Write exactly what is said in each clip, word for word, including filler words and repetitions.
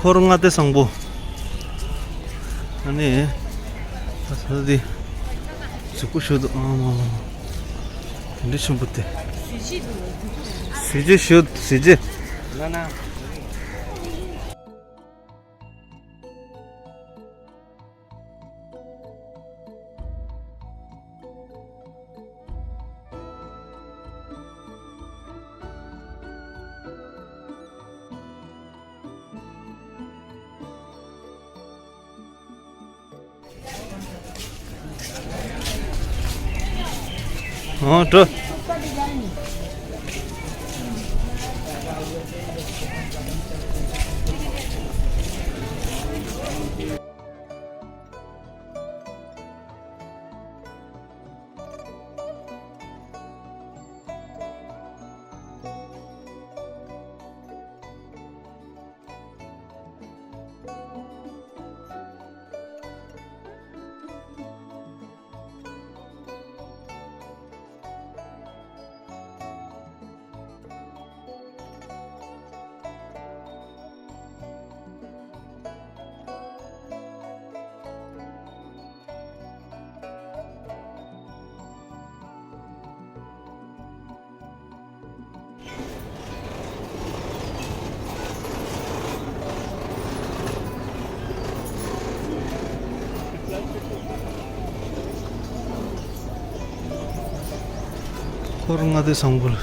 འཁོར་ལྔ་སྡེ་བཟང་པོ། ཨ་ནི། ད་ས་འདི། གཟུགས་པོ་ཞུ་དུ་ཨ་མ། དེ་འདྲ་ཆེན་པོ་དེ། གཟི་བརྗིད་ཞུ་གཟི་བརྗིད། ཨོ་འགྲོ། འཁོར་ལྔ་སྡེ་བཟང་པོ་ལ།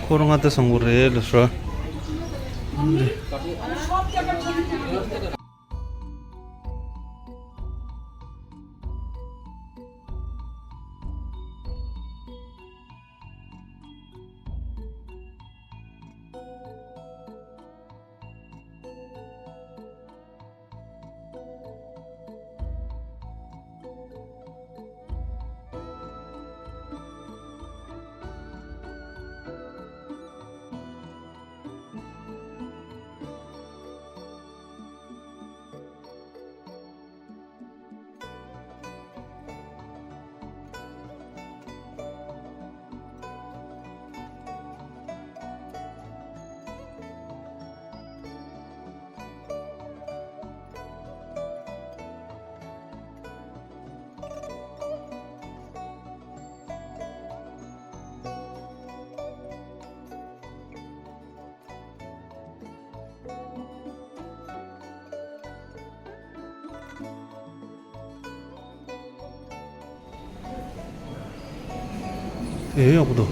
འཁོར་ལྔ་སྡེ་བཟང་པོ་རེད་ལ་ཤོག་ཨེ་ཡག་པོ་འདུག་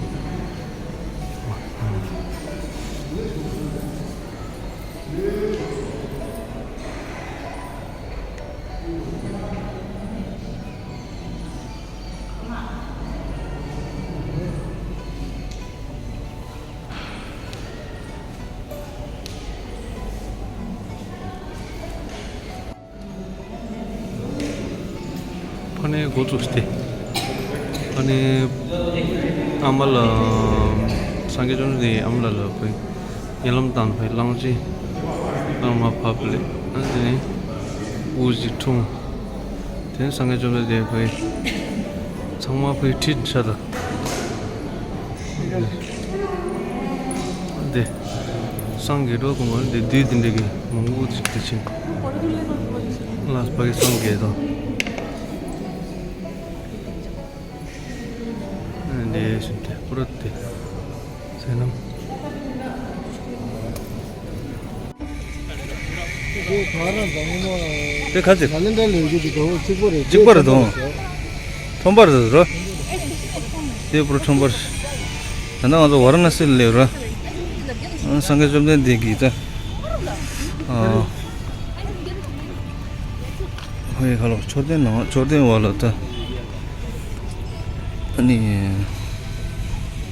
ཕ་ནས་འགོ་བཙུགས་ཏེ། ཕ་ནས་ཨ་མ་ལ། སངས་རྒྱས་བཅོམ་ལྡན་འདས་ཨ་མ་ལ་ལ་བའི་ཉེ་ལམ་དང་བའི་གླང་ཆེན་ཨ་མ་བབས་ལེ། ཨ་དེ་ནས་དབུ་གཅིག་འཁྲུངས། དེ་ནས་སངས་རྒྱས་བཅོམ་ལྡན་འདས་བའི་ཚང་མ་བའི་ཁྲིད་བྱ་དང་། འདི། སངས་རྒྱས་འགྲོ་གོང་མ་འདི་བདུད་འདི་འདྲ་གི་མང་པོ་ཅིག་དེ་ཕྱིན། ལ་ཕ་གི་སངས་རྒྱས་དང་། འདི་ཞིག་དེ་པུ་ར་དེ་ཟེར་ན། དེ་ག་ཚོད། གཅིག་པ་རེད་དོ། ཁྲོམ་པ་རེད་རོ། དེ་པུ་ར་ཁྲོམ་པ་རེད། ད་ནང་ང་ཚོ་ཝཱ་ར་ཎ་སི་ལ་སླེབས་རོ། སངས་རྒྱས་བཅོམ་ལྡན་འདས་ཀྱིས་ད། ཨ། ཧོའི་ཁ་ལོ་མཆོད་རྟེན་ནང་མཆོད་རྟེན་འོག་ལ་ད། ཨ་ནི།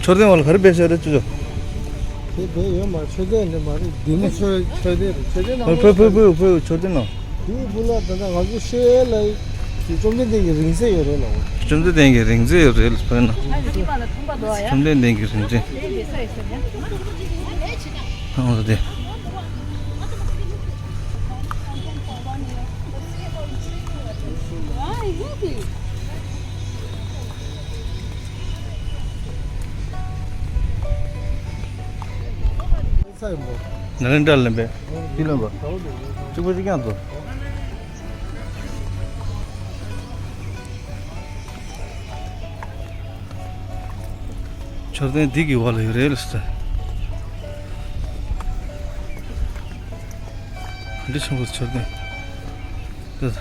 མཆོད་རྟེན་འོག་ལ་ག་རེ་སྦས་བཞག་རེད་ཅོ་ཅོ། དེ་དེ་ཡོད་མ་མཆོད་རྟེན་རེད་མ་རེད། འདི་ནི་མཆོད་མཆོད་རྟེན་རེད། མཆོད་རྟེན་ནང་ཕུ་ཕུ་ཕུ་ཕུ་མཆོད་རྟེན་ནང་། དེའི་སྦུག་ལ་ད་ལྟ་ང་ཚོ་ཤེས་ལ་ཡི་བཅོམ་ལྡན་འདས་ཀྱི་རིང་བསྲེལ་ཡོད་རེད་ལ། བཅོམ་ལྡན་འདས་ཀྱི་རིང་བསྲེལ་ཡོད་རེད་ལ་ཕུ་ན། བཅོམ་ལྡན་འདས་ཀྱི་རིང་བསྲེལ། ཨང་དེ། ས་ཡོང་པོ། ནཱ་ལེནྡྲ་ལ་ལེན་པས། འདི་ལེན་པ། གཅིག་པ་གཅིག་རྐྱང་དུ། མཆོད་རྟེན་འདི་གི་འོག་ལ་ཡོད་རེད་ལ་ཟེར། འདི་ཆེན་པོ་མཆོད་རྟེན། འདི།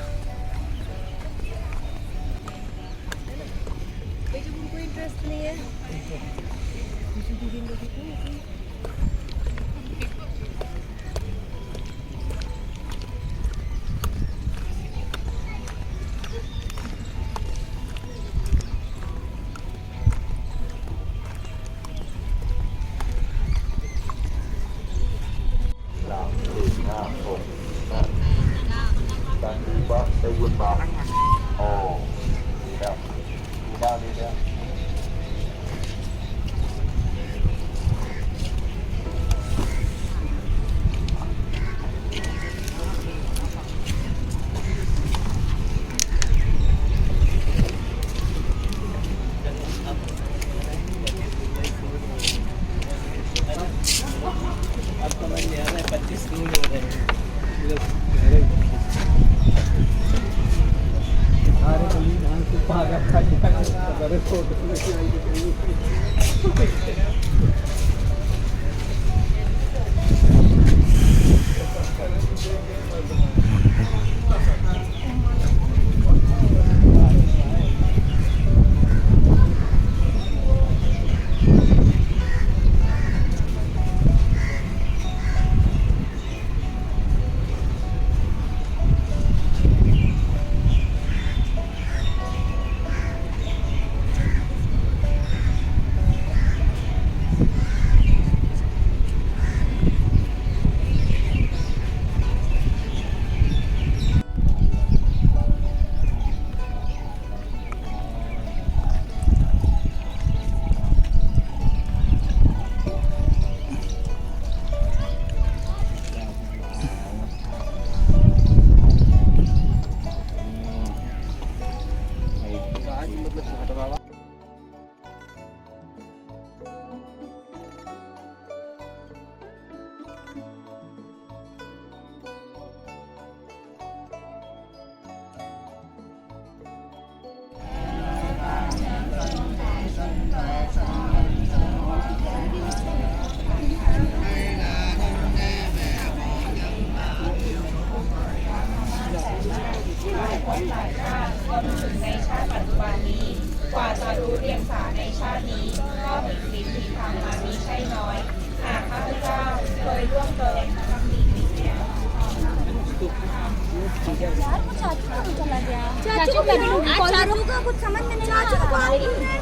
यार, कुछ अच्छा तो चला गया। चाचू को भी ढूंढो। चाचू को कुछ समझ में नहीं आ रहा। चाचू को आ रही है।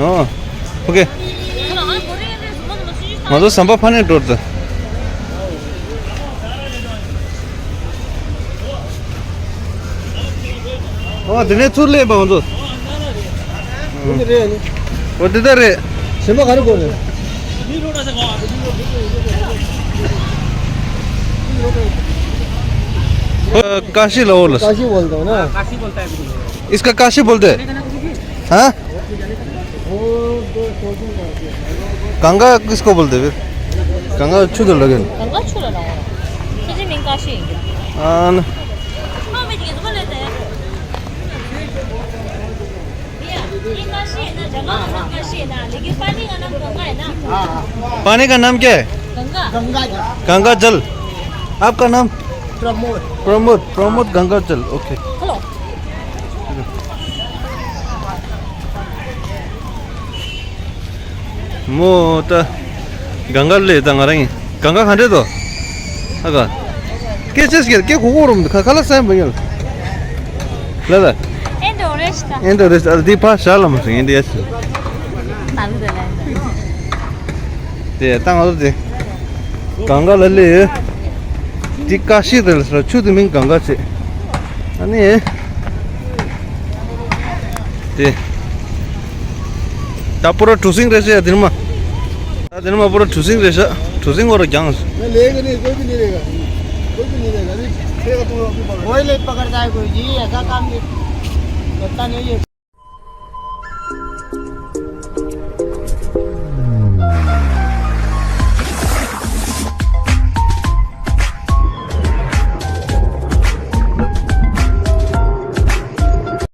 ཨོ། ཨོ་ཁེ། ང་ཚོ་ཟམ་པ་ཕ་ནས་འགྲོ་ད། ཨོ་དེ་ནས་ཚུར་སླེབས་པ་ང་ཚོ། འདི་རེད་ནི། ཨོ་འདི་ལྟ་རེད། གཞན་པ་ག་རེ་དགོས་རེད། अ, काशी लाहौल। काशी बोलते हो ना? इसका काशी बोलते हैं? हाँ? गंगा किसको बोलते हैं फिर? गंगा छू तो लगे। गंगा छू लगा। तुझे मिंग काशी। हाँ ना। हाँ, मैं ये तो लेते हैं। ये काशी है ना, जगह का नाम काशी है ना, लेकिन पानी का नाम गंगा है ना। पानी का नाम क्या है? गंगा। गंगा जल। गंगा जल। आपका नाम? प्रमोद। प्रमोद, प्रमोद गंगा जल। ओके। हेलो। मोटा गंगा ले तंग रही। गंगा खाने तो। अगर के चीज के, के को रोम खा, खाला साइम बंगल। लाला। एंड ओरेस्टा। एंड ओरेस्टा, अरे दीपा शालम से इंडिया से। तालु दे ले। ते तंग और दे। गंगा ले ले। ती काशी दे ले, छू दे मिंग गंगा से। अनि। ते। ता पूरा ठुसिंग रहे से दिन मा। ता दिन मा पूरा ठुसिंग रहे से। ठुसिंग और गैंग। मैं लेगा नहीं, कोई भी नहीं लेगा। कोई भी नहीं लेगा। अभी छह का तुम अभी पकड़। कोई नहीं पकड़ता है कोई जी, ऐसा काम नहीं। पता नहीं है।